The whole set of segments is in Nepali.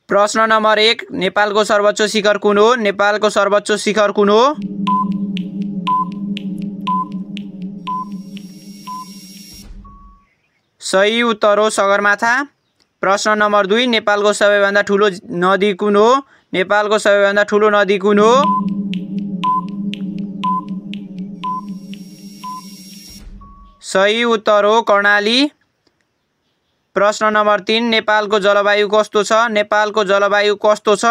प्रश्न नम्बर 1 नेपालको सर्वोच्च शिखर कुन हो? नेपालको सर्वोच्च शिखर कुन हो? सही उत्तर हो सगरमाथा। प्रश्न नम्बर 2 नेपालको सबैभन्दा ठुलो नदी कुन हो? नेपालको सबैभन्दा ठुलो नदी कुन हो? सही उत्तर हो कर्णाली। प्रश्न नम्बर 3 नेपालको जलवायु कस्तो छ? नेपालको जलवायु कस्तो छ?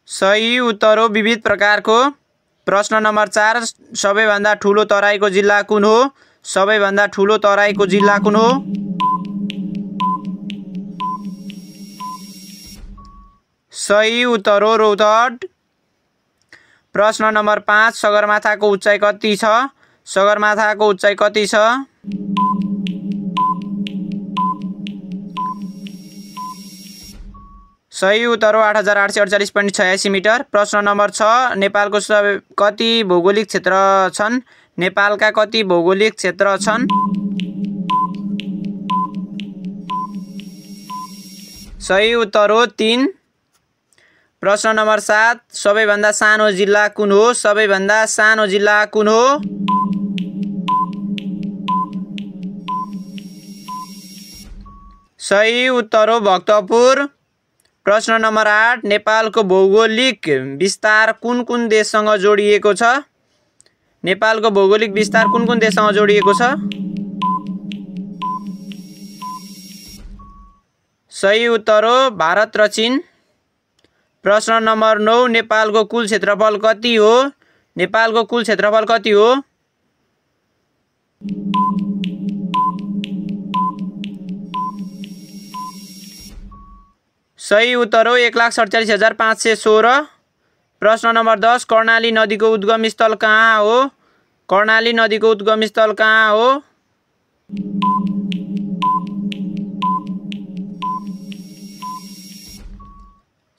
सही उत्तर हो विविध प्रकारको। प्रश्न नम्बर 4 सबैभन्दा ठुलो तराईको जिल्ला कुन हो? सबैभन्दा ठुलो तराईको जिल्ला कुन हो? सही उत्तर हो रौतहट। प्रश्न नम्बर 5 सगरमाथाको उचाइ कति छ? सगरमाथाको उचाइ कति छ? सही उत्तर हो 8848.86 मिटर। प्रश्न नम्बर 6 नेपालको कति भौगोलिक क्षेत्र छन्? नेपालका कति भौगोलिक क्षेत्र छन्? सही उत्तर हो 3। प्रश्न नम्बर 7 सबैभन्दा सानो जिल्ला कुन हो? सबैभन्दा सानो जिल्ला कुन हो? सही उत्तर हो भक्तपुर। प्रश्न नम्बर 8 नेपालको भौगोलिक विस्तार कुन कुन देशसँग जोडिएको छ? नेपालको भौगोलिक विस्तार कुन कुन देशसँग जोडिएको छ? सही उत्तर हो भारत र चीन। प्रश्न नम्बर 9 नेपालको कुल क्षेत्रफल कति हो? नेपालको कुल क्षेत्रफल कति हो? सही उत्तर हो 1,47,516। प्रश्न नम्बर 10 कर्णाली नदीको उद्गम स्थल कहाँ हो? कर्णाली नदीको उद्गम स्थल कहाँ हो?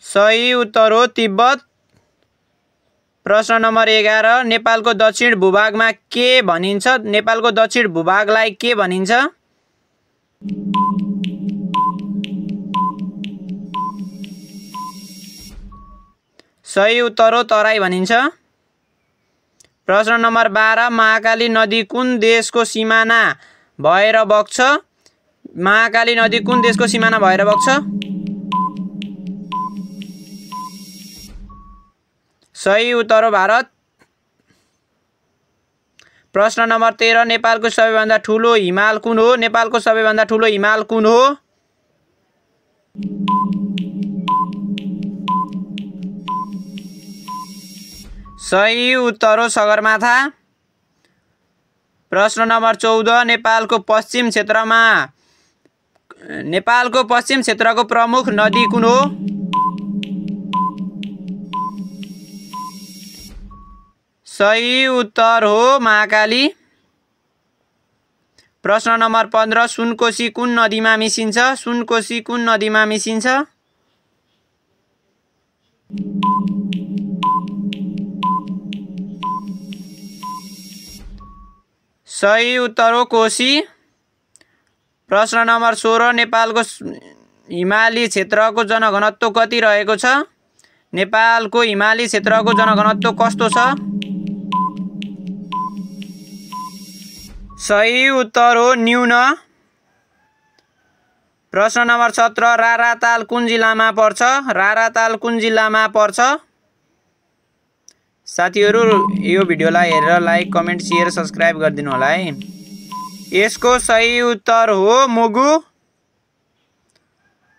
सही उत्तर हो तिब्बत। प्रश्न नम्बर 11 नेपालको दक्षिण भूभागमा के भनिन्छ? नेपालको दक्षिण भूभागलाई के भनिन्छ? सही उत्तर हो तराई भनिन्छ। प्रश्न नम्बर 12 महाकाली नदी कुन देशको सिमाना भएर बग्छ? महाकाली नदी कुन देशको सिमाना भएर बग्छ? सही उत्तर हो भारत। प्रश्न नम्बर 13 नेपालको सबैभन्दा ठुलो हिमाल कुन हो? नेपालको सबैभन्दा ठुलो हिमाल कुन हो? सही उत्तर हो सगरमाथा। प्रश्न नम्बर 14 नेपालको पश्चिम क्षेत्रको प्रमुख नदी कुन हो? सही उत्तर हो महाकाली। प्रश्न नम्बर 15 सुनकोशी कुन नदीमा मिसिन्छ? सुनकोशी कुन नदीमा मिसिन्छ? सही उत्तर हो कोशी। प्रश्न नम्बर 16 नेपालको हिमाली क्षेत्रको जनघनत्व कति रहेको छ? नेपालको हिमाली क्षेत्रको जनघनत्व कस्तो छ? सही उत्तर हो न्यून। प्रश्न नम्बर 17 राराताल कुन जिल्लामा पर्छ? राराताल कुन जिल्लामा पर्छ? साथीहरु यो भिडियोलाई हेरेर लाइक कमेन्ट शेयर सब्स्क्राइब गरिदिनु होला है। यसको सही उत्तर हो मुगु।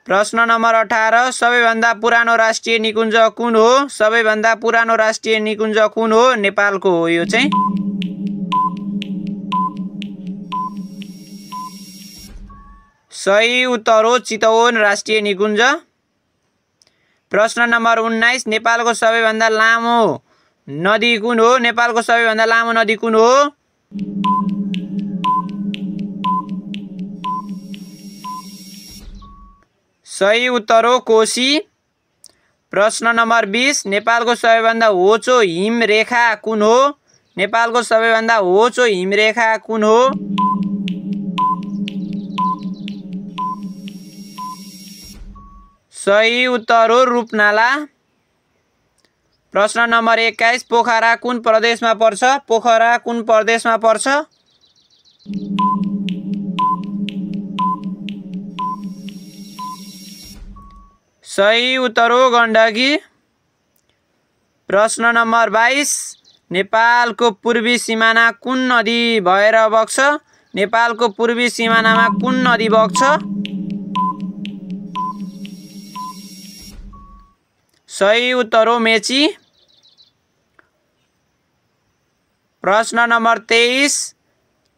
प्रश्न नम्बर 18 सबैभन्दा पुरानो राष्ट्रिय निकुञ्ज कुन हो? सबैभन्दा पुरानो राष्ट्रिय निकुञ्ज कुन हो? नेपालको हो यो चाहिँ। सही उत्तर हो चितवन राष्ट्रिय निकुञ्ज। प्रश्न नम्बर 19 नेपालको सबैभन्दा लामो नदी कुन हो? नेपालको सबैभन्दा लामो नदी कुन हो? सही उत्तर हो कोशी। प्रश्न नम्बर 20 नेपालको सबैभन्दा होचो हिमरेखा कुन हो? नेपालको सबैभन्दा होचो हिमरेखा कुन हो? सही उत्तर हो रूपनाला। प्रश्न नम्बर 21 पोखरा कुन प्रदेशमा पर्छ? पोखरा कुन प्रदेशमा पर्छ? सही उत्तर हो गण्डकी। प्रश्न नम्बर 22 नेपालको पूर्वी सिमाना कुन नदी भएर बग्छ? नेपालको पूर्वी सिमानामा कुन नदी बग्छ? सही उत्तर हो मेची। प्रश्न नम्बर 23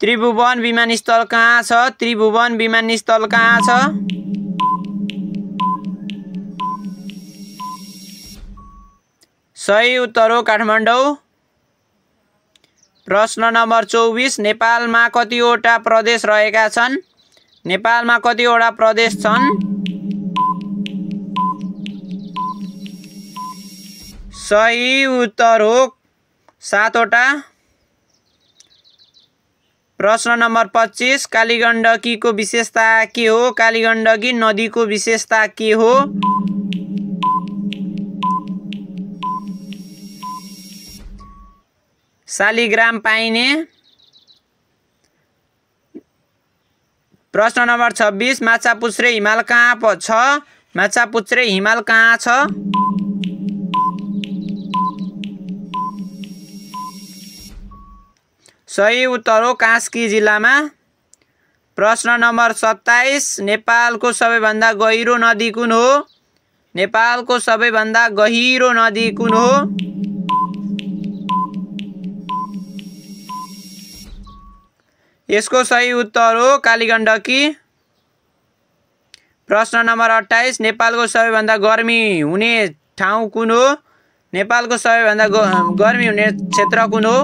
त्रिभुवन विमानस्थल कहाँ छ? त्रिभुवन विमानस्थल कहाँ छ? सही उत्तर हो काठमाडौँ। प्रश्न नम्बर 24 नेपालमा कतिवटा प्रदेश रहेका छन्? नेपालमा कतिवटा प्रदेश छन्? सही उत्तर हो 7 वटा। प्रश्न नम्बर 25 कालीगण्डकीको विशेषता के हो? कालीगण्डकी नदीको विशेषता के हो? शालिग्राम पाइने। प्रश्न नम्बर 26 माछापुच्छ्रे हिमाल कहाँ छ? माछापुच्छ्रे हिमाल कहाँ छ? सही उत्तर हो कास्की जिल्लामा। प्रश्न नम्बर 27 नेपालको सबैभन्दा गहिरो नदी कुन हो? नेपालको सबैभन्दा गहिरो नदी कुन हो? यसको सही उत्तर हो कालीगण्डकी। प्रश्न नम्बर 28 नेपालको सबैभन्दा गर्मी हुने ठाउँ कुन हो? नेपालको सबैभन्दा गर्मी हुने क्षेत्र कुन हो?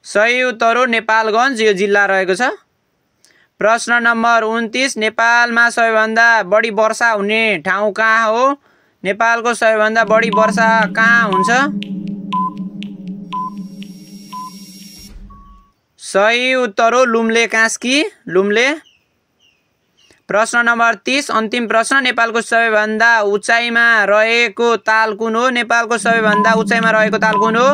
सही उत्तर हो नेपालगञ्ज, यो जिल्ला रहेको छ। प्रश्न नम्बर 29 नेपालमा सबैभन्दा बढी वर्षा हुने ठाउँ कहाँ हो? नेपालको सबैभन्दा बढी वर्षा कहाँ हुन्छ? सही उत्तर हो लुम्ले कास्की, लुम्ले। प्रश्न नम्बर 30 अन्तिम प्रश्न नेपालको सबैभन्दा उचाइमा रहेको ताल कुन हो? नेपालको सबैभन्दा उचाइमा रहेको ताल कुन हो?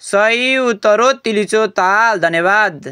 सही उत्तर हो तिलिचो ताल। धन्यवाद।